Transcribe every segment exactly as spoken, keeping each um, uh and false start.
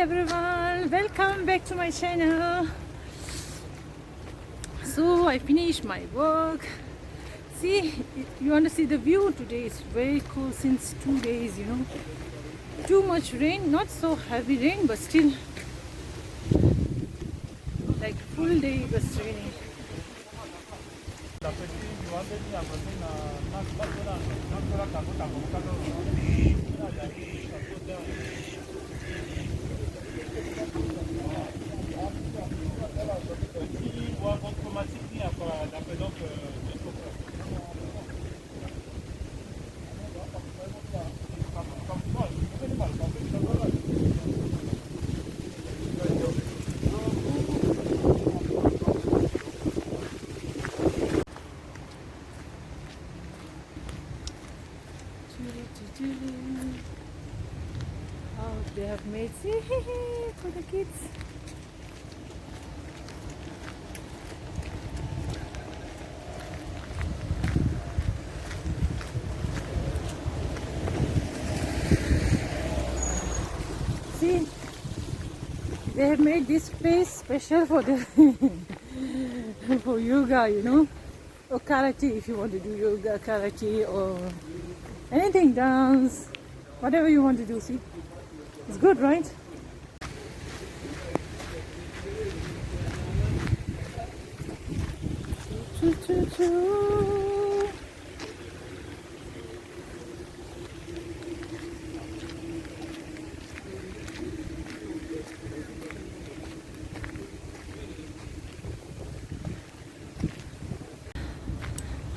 Everyone, welcome back to my channel. So I finished my work. See, you want to see the view? Today is very cool since two days, you know. Too much rain, not so heavy rain, but still, like, full day it was raining. Oh, they have made, see, for the kids. See, they have made this place special for the for yoga, you know, or karate if you want to do yoga, karate, or anything, dance, whatever you want to do. See, it's good, right?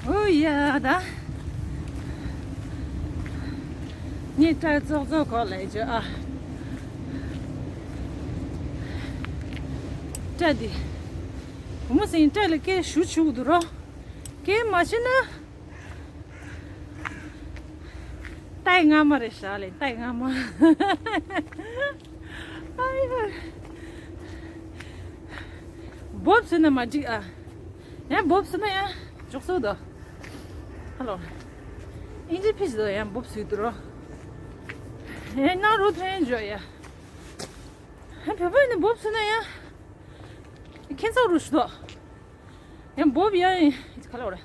ཨོ་ཡ་ད། ངས་སྐྲ་ཙོག་ཙོག་གོག་ལས་བྱོས་ཨ། སྐྲ་འདི། བུ་མོ་ཟིན་སྐྲ་ལ་སྐད་ཞུ་ཆུག་འདུག་རོ། སྐད་མ་ཤེས་ན། ཏའི་རྔ་མ་རེད་ཤག་ལེ། ཏའི་རྔ་མ། ཨ་ཡ། བོབ་ཟེར་ན་མ་འགྲིག་ཨ། ཡང་བོབ་ཟེར་ན་ཡང་འཇོག་སྲོལ་དོ། ཧ་ལོ། ཨིན་ཇི་ཕིས་དོ་ཡང་བོབ་ཟེར་དུ་རོ། ཡང་ནང་རུ་ཐོན་འཇོག་ཡ། ཡང་བོད་པ་ནི་བོབ་ཟེར་ན་ཡང་ཁྱེད་ཚོ་རུ་ཞུ་དོ། ཡང་བོབ་ཡང་ཁ་ལོ་ར།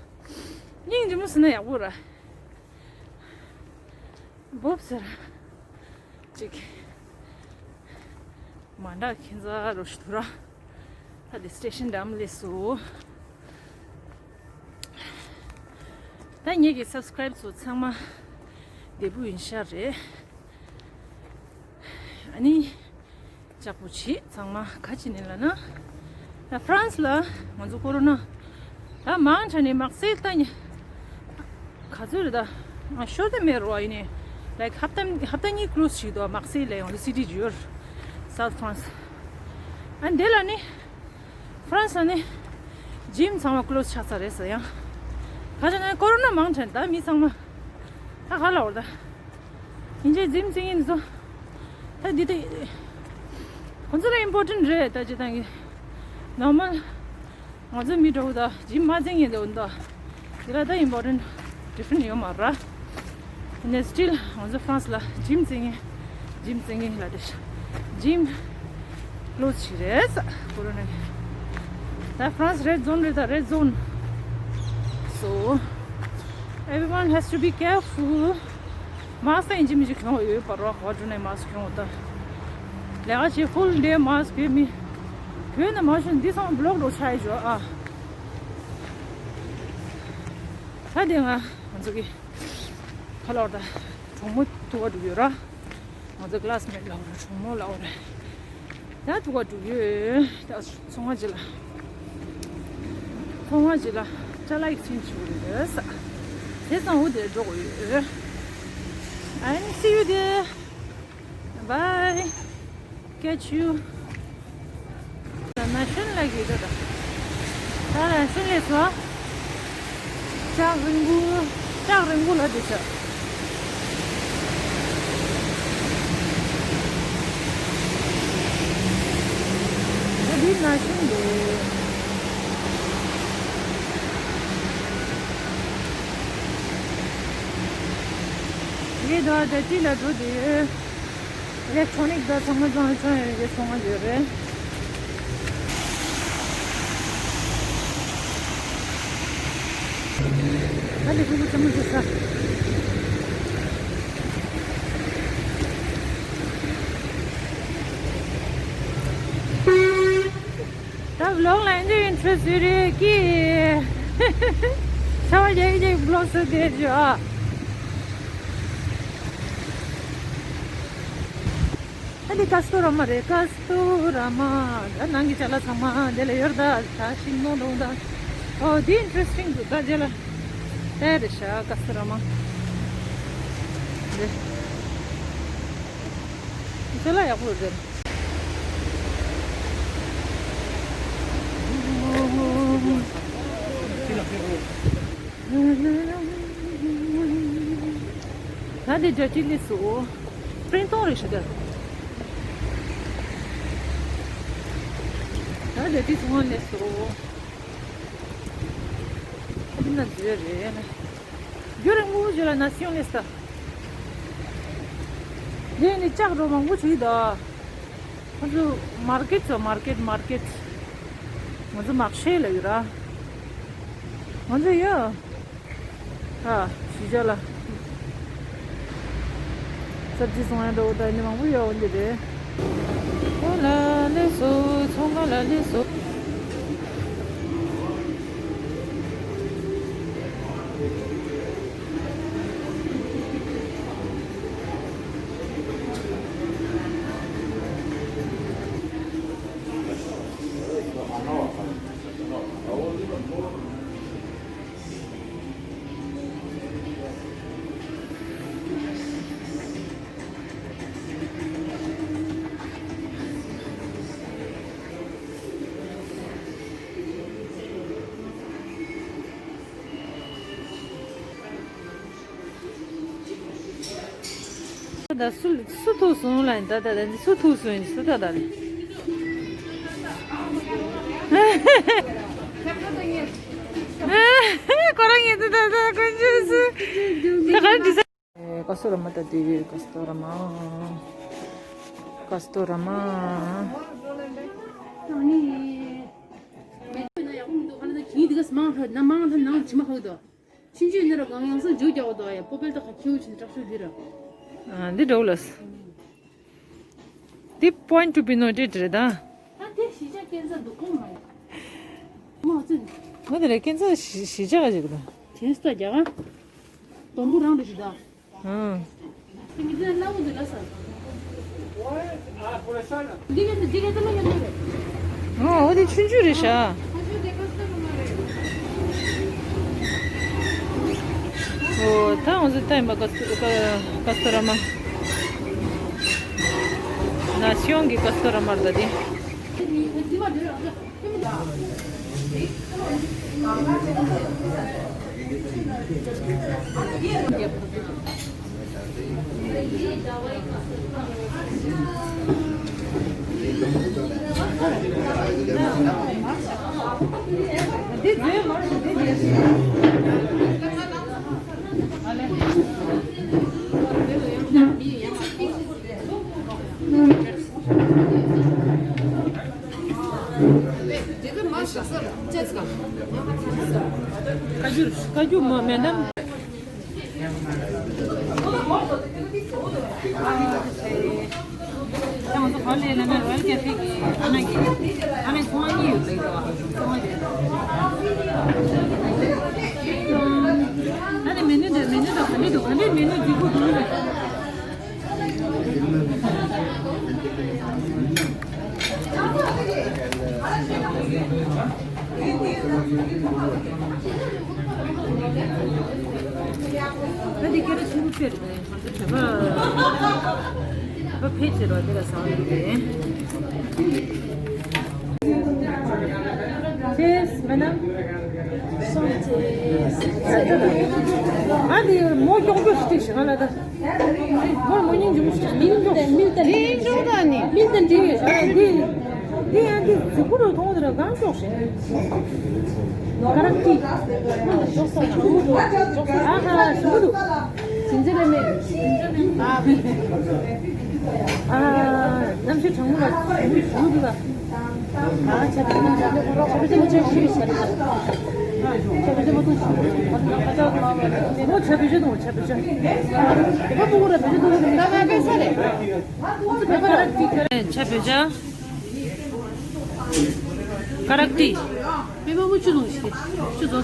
སྙིང་རྗེ་མོ་ཟེར་ན་ཡག་པོ་ར། བོབ་ཟེར། ཅིག་མ་འདྲ་ཁྱེད་ཚོ་རུ་ཞུ་དུ་ར། ད་འདི་སི་ཊེ་ཤན་འགྲམ་སླེབས་སོང་། ད་ངེད་ཀྱི་སབ་སི་ཀ་རའིབ་ཚོ་ཚང་མ་བདེ་པོ་ཡིན་ཤག་རེད། ཨ་ནི། ལྕགས་པོ་བྱེད་ཚང་མ་ག་ཅི་ནས་ལ་ན། ད་ཧྥ་རན་སི་ལ་ང་ཚོ་ཀོ་རོ་ན། ད་མང་ཆེ་ནས་མག་སེལ་ལྟ་ཉེ། ག་ཚོད་རེད་ད། ང་ཤོར་དེ་མེད་རོ་ཡིན་ནས། ལའིག་ཧབ་ཏ་ཧབ་ཏ་གཉིས་ཀློ་སི་བྱེད་དོ་མག་སེལ་ལ་ཡོང་དུ་སི་ཊི་ཇུར། སའུ་ཐི་ཧྥ་རན་སི། ཨ་འདི་ལ་ནི། ཧྥ་རན་སི་ལ་ནི། ཇིམ་ཚང་མ་ཀློ་སི་ཆགས་ཚར་རེད་ཟེར་ཡང་། ག་ཅི་ན་ཀོ་རོ་ན་མང་ཆེ་ད་མི་ཚང་མ། ད་ག་ལ་བར་ད། ཡིན་ཅེ་ཛིམ་ཅིང་ཡིན་ཟོ། ད་འདི་ད། ཁོང་ཚོ་ལ་ཨིམ་པོར་ཊན་རེད་ད་ཅི་ད་གི། ནོར་མལ། ང་ཚོ་མི་འགྲོ་ད་ཇིམ་མ་ཅིང་ཡིན་ཟོ་འདུག་འདི་ལ་ད་ཨིམ་པོར་ཊན་ཌི་ཕ་རེན་ཊི་ཡོད་མ་ར། ཡིན་ནའི་སི་ཊིལ་ང་ཚོ་ཧྥ་རན་སི་ལ་ཇིམ་ཅིང་ཡིན། ཇིམ་ཅིང་ཡིན་ལ་དེ་ཤ། ཇིམ། ཀློ་སི་བྱེད་རེད་ས་ཀོ་རོ་ན་གི། ད་ཧྥ་རན་སི་རེད་ཛོན་རེད་ད་རེད་ཛོན། So everyone has to be careful. མཱ་སི་ཡིན་གཅིག་མིན་གཅིག་གྱོན་དགོས་ཡོད་པ་རོགས་བ་འགྲོ་ནས་མཱ་སི་གྱོན་དགོས་ད། ལས་ཀ་བྱེད་ཧྥུལ་ཌེ་མཱ་སི་བོད་མི། བོད་ནས་མ་བྱུང་འདི་ཚང་བི་ལོག་འགྲོ་ཆགས་ཡོད་ཨ། ད་དེ་ང་ང་ཚོ་གི་ཁ་ལོར་ད་གྲོགས་མོ་ཐུག་ག་འགྲོ་གི་ཡོད་ར། ང་ཚོ་ཀི་ལ་སི་མེ་ཊི་ལ་འོ་ར་གྲོགས་མོ་ལ་འོ་ར། ད་ཐུག་ག་འགྲོ་གི་ཡོད་ད། ཚོང་བ་ཅིག་ལ། ཚོང་བ་ཅིག་ལ་ཅ་ལག་ཨེག་སི་ཅེན་ཇི་བྱེད་དགོས་ཡོད་ས། དེ་ཚང་འུ་དེར་འགྲོ་དགོས་ཡོད། And see you there. Bye. Catch you. ད་ན་ཤུན་ལ་གི་ད་ད། ད་ན་ཤུན་ལས་སོ། ལྕགས་རིང་པོ། ལྕགས་རིང་པོ་ལ་དེ་ཆ། ད་འདི་ན་ཤུན་རེད། ངས་ད་ད་ཅི་ལ་འགྲོ་དེ། ཨེ་ལེག་ཊོ་ནིག་དང་ཚང་མ་ཚང་མ་ཚང་ཡོད་ཀྱི་ཚང་མ་ཡོད་རེད། ཨ་ལེ་ཕྲུ་གུ་ཚང་མ་ཚོ་ས། ད་བི་ལོག་ལ་ཨིན་ཇོའི་ཨིན་ཊི་རེ་སི་ཡོད་རེད་ཀི། ཤ་བ་རྒྱག་རྒྱག་བི་ལོག་བཟོ་བསྡད་ཡོད་ཨ། ཨ་འདི་ཀ་སྟོ་ར་མ་རེད། ཀ་སྟོ་ར་མ། ད་ནང་གི་ཅ་ལག་ཚང་མ་འདི་ལ་ཡོད་རེད། ད་ད་ཤིང་ནོར་འདུག་ད། ཨོ་འདི་ཨིན་ཊི་རེ་སི་ཊིང་འདུག་ད་རྗེས་ལ་ལྟ་རེད་ཤག་ཀ་སྟོ་ར་མ། འདི་ཅ་ལག་ཡག་པོ་རེད། ད་དེ་རྒྱ་ཆེ་ལས་སོ། སྤྲིན་གཏོང་རེད་ཤག་ད་དེ་དེ་ཚོང་ལས་སོ། ཨ་འདི་ན་བཟོས་རེད། རྒྱུ་རིང་པོ་བཟོས་ལ་ན་སིའུ་ལས་ས། དེ་ནི་ལྕགས་རོ་མང་པོ་ཞིག་ད། ང་ཚོ་མར་ཀེཊ་ཚོ་མར་ཀེཊ་མར་ཀེཊ། ང་ཚོ་མར་ཤེ་ལ་ཡོད་ར། ང་ཚོ་ཡོད། ཨ་གཞིས་ཆགས་ལ། སབ་ཇི་བཙོང་ཡ་འགྲོ་ད་ནི་མང་པོ་ཡོད་འོན་ཏེ་རེད། ཨོ་ལ་ལེ་སོ་ཚོང་ཁང་ལ་ལེ་སོ། ད་སུ་སུ་ཐུག་སོང་ལ་ད་ད་ད་སུ་ཐུག་སོང་སུ་ད་ད་ལེ། ཁོ་རང་ཡིན་ད་ད་ད་ཀུན་སྤྱོད་སུ། ད་ག་འདྲི་ས། ཀ་སྟོ་ར་མ་ད་དེ་ཀ་སྟོ་ར་མ། ཀ་སྟོ་ར་མ། ཁྱིམ་རྒྱུད་ནང་ལ་གང་ཡང་སང་འཇུག་རྒྱག་པ་དང་ཡང་པོ་པེལ་ཏ་ཁ་ཁྱེའུ་ཆེན་དྲག་ཤོས་འདི་ར། ཨ་འདི་འགྲོ་ལ། འདི་point to be noted རེད་ད། ད་དེ་གཞིས་ཆགས་ཀན་སར་འདུག་ཨོ་མ་ཡ། མ་ཚིན། ང་དེ་རེད་ཀན་སར་གཞིས་གཞིས་ཆགས་ཞིག་རེད། དེ་སྟ་རྒྱ་གར། དོམ་བུ་རང་རེད་ཞིག་ད། ཨང་། འོ་དེ་ཆུང་ཆུང་རེད་ཤག་ཨོ་ད་འོ་ཟི་ད་ཡིན་པ་ཀ་སྟོ་ཀ་ཀ་སྟོ་ར་མ། ན་སིའུ་གི་ཀ་སྟོ་ར་མ་རེད་ད་དེ། ད་ནི་མེ་ནུ་འདི་མེ་ནུ་དང་ག་ནི་འདུག་ག་ནི་མེ་ནུ་འདི་གུ་འདུག་ལེ། ད་འདི་སྐད་ར་ཆེན་པོ་ཕེབས་རེད། ད་ནི་ང་ཚོ་བྱ་བ་བ་ཕེབས་བྱེད་རོགས་དེ་ལ་བཟང་རེད། Cheers, madam. ཨ་འདི་མོ་ཀྱོག་ཀྱོག་ཞིག་ཞིག་ང་ལ་ད། མོ་མོ་སྙིང་རྗེ་མོ་ཞིག་མིལ་ཀྱོག་མིལ་ཏན་ཏན་ཏན་ཏན་ཏན་ཨ་འདི། འདི་ཨ་འདི་གཟུགས་པོ་རུ་མཐོང་བ་དེ་ལ་གང་ཀྱོག་ཞིག་ཀ་ར་ཀི། ཨ་ཧ་ཞུ་གུ་རུ། ཅིན་ཅི་རེ་མེ། ཨ། ཨ། གནམ་གཤིས་གྲང་མོ་ལ་ཞུ་གི་ལ། ཨ། ཆ་བི་ཆ་ཆ་བི་ཆ་མ་ཆ་ཤི་ཤ་རེད། ཆ་བི་ཆ་མ་ཐུང་ཤི་ཤ་རེད། ཨ་ཆ་བི་ཆ་ཐུང་ཆ་བི་ཆ། ཨ་པུ་ཀུ་ར་བི་ཆ་ཐུང་ཤི་ཤ་རེད། ཆ་བི་ཆ། ཀ་རག་ཏི། མེ་མ་མུ་ཆུ་ལུང་ཞིག་ཆུ་ཛོ།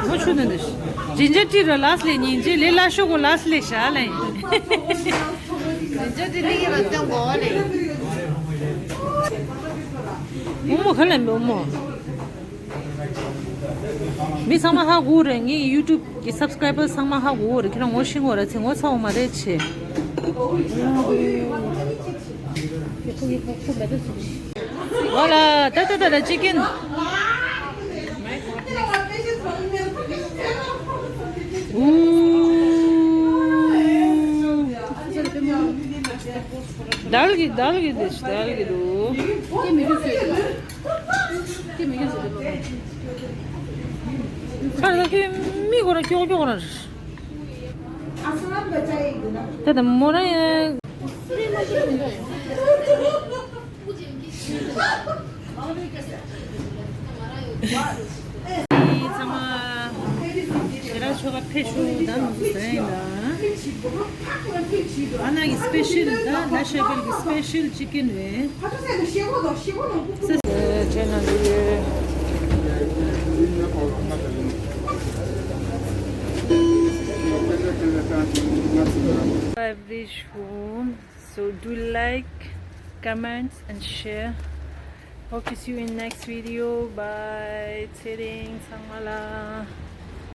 མུ་ཆུ་ནི་འདི་ཞིག་ཇིན་ཇར་ཏི་ར་ལས་ལས་ཉིན་ཇེ་ལས་ལ་ཤོ་གོ་ལས་ལས་ཤ་ལས། ཇིན་ཇར་ཏི་ལི་ཡ་ར་ཏེང་གོ་ལས། མུ་མུ་ཁ་ལས་མུ་མུ། མི་ཚང་མ་ཧ་གོ་རེད། ངའི་ཡུ་ཊུབ་ཀྱི་སབ་སི་ཀ་རའི་བར་ཚང་མ་ཧ་གོ་རེད། ཁྱེད་རང་ངོ་ཤེས་ངོ་ར་ཚེ་ངོ་ཚ་བོ་མ་རེད་ཆེ། ཝ་ལ། ད་ད་ད་ད་ཅི་ཀེན། ཨུ། དལ་གི་དལ་གི་འདི་དལ་གི་འདུག་ཁར་ད་ཁྱོད་མི་གོ་ར་ཀྱོག་ཀྱོག་ར། ད་ད་མོ་ར་ཡ། ཚང་མ་ཞེ་དྲག་ཆོ་ག་ཕེབས་ཤོག་ད་ང་ཚོ་ཟ་ཡིན་ད། ཨ་ན་གི་སི་པེ་ཤལ་ད་ལ་ཤ་བལ་གི་སི་པེ་ཤལ་ཅི་ཀེན་རེད། སེ་སེ་ཆེ་ན་འདི་ཡོད། I've reached home. So do like, comments and share. Hope to see you in next video. Bye. ཚེ་རིང་ཚང་མ་ལ།